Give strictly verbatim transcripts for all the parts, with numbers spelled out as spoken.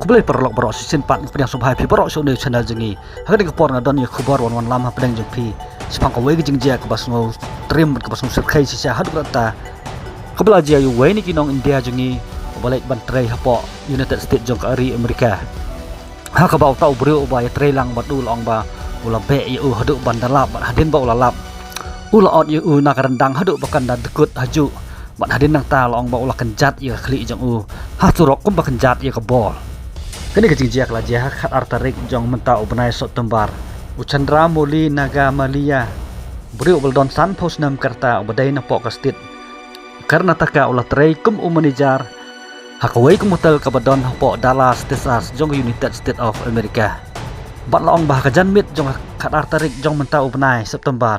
Khublei paralok baroh shisien pat, nga pdiang sngewbha ïa phi baroh sha une u channel jong ngi. Ha kane ka por nga don ïa ka khubor wan wan lam hapdeng jong phi shaphang kawei ka jingjia kaba sngewtriem bad kaba sngewsyrkhei shisha haduh katta. Kaba la jia ïa uwei na ki nong India jong ngi uba leit ban trei hapoh United States jong ka ri Amerika. Ha kaba uta u briew uba ïatrei lang bad u la ong ba u la beh ïa u haduh ban da lap, bad hadien ba u la lap, u la ot ïa u na ka ryndang haduh ba kan da dkut hajuh. Bad hadien nangta la ong ba u la kynjat ïa ka khlieh jong u ha surok kumba kynjat ïa ka bol. Kane ka jingjia ka la jia ha ka khatar tarik jong mynta u bnai September. U Chandramouli Nagamalia, briew uba la don sanphew snem ka rta, uba dei napoh ka state Karnataka, u la trei kum u manager ha kawei ka motel kaba don hapoh Dallas, Texas jong ka United States of America. Bad la ong ba ha ka janmiet jong ka khatar tarik jong mynta u bnai September,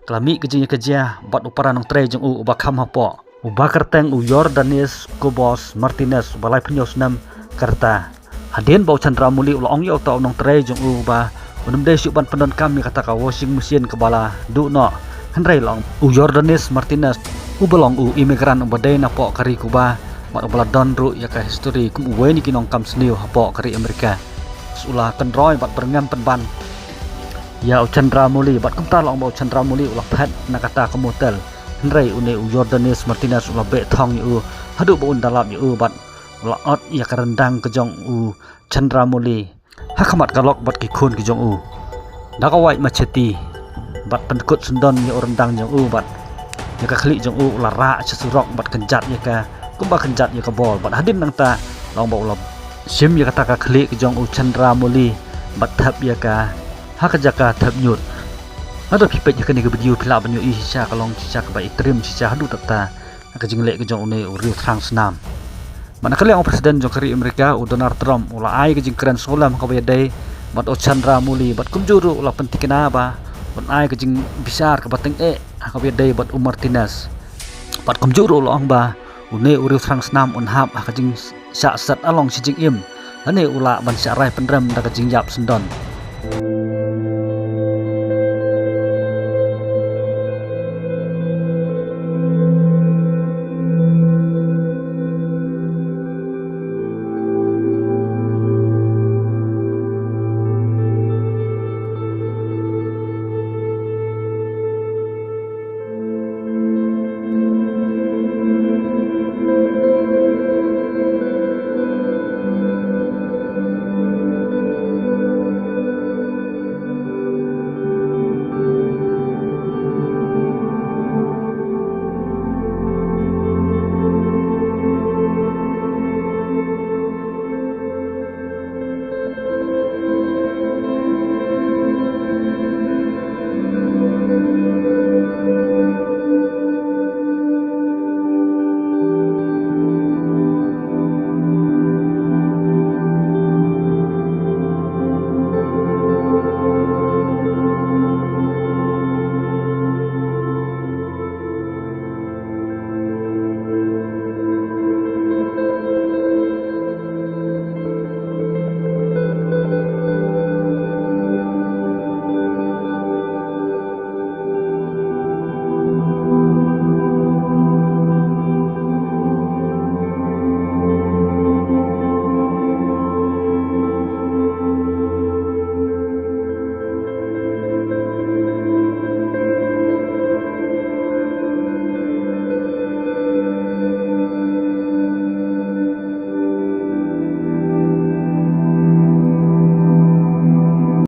ka la mih ka jingïakajia bad u para nongtrei jong u uba kham hapoh, uba kyrteng u Jordanis Cobos Martinez, uba laiphew hynñiew snem ka rta. Hadien ba u Chandramouli u la ong ïa uta u nongtrei jong u ba un ym dei shuh ban pyndonkam ïa kata ka washing machine kaba la duh noh. Hynrei la ong u Jordanis Martinez, uba long u immigrant uba dei napoh ka ri Cuba bad uba la don ruh ïa ka history kum uwei na ki nongkam sniew hapoh ka ri Amerika, u la kynroi bad byrngem pynban ïa u Chandramouli. Bad kumta la ong ba u Chandramouli u la phet na kata ka motel. Hynrei une u Jordanis Martinez u la beh thong ïa u haduh ba un da lap ïa u bad u la ot ïa ka ryndang ka jong u Chandramouli ha khmat ka lok bad ki khun ki jong u da ka wait machete, bad pyndkut syndon ïa u ryndang jong u bad ïa ka khlieh jong u, u la rah sha surok bad kynjat ïa ka kumba kynjat ïa ka bol. Bad hadien nangta la ong ba u la shim ïa kata ka khlieh ka jong u Chandramouli bad thep ïa ka ha ka jaka thep ñiut. Lada phi peit ïa kane ka video phi lah ban ïohi shisha ka long shisha kaba itriem shisha haduh katta ka jingleh ka jong une u riewthrang snam. Bad na ka liang u President jong ka ri Amerika u Donald Trump u la ai ka jingkren sngewlem ha kaba ïadei bad u Chandramouli bad kumjuh ruh u la pyntikna ba un ai ka jingbishar kaba tyngeh ha kaba ïadei bad u Martinez. Bad kumjuh ruh u la ong ba une u riewthrang snam un hap ha ka jingshah set along shi jingim lane u lah ban shah rai pynrem da ka jingïap syndon.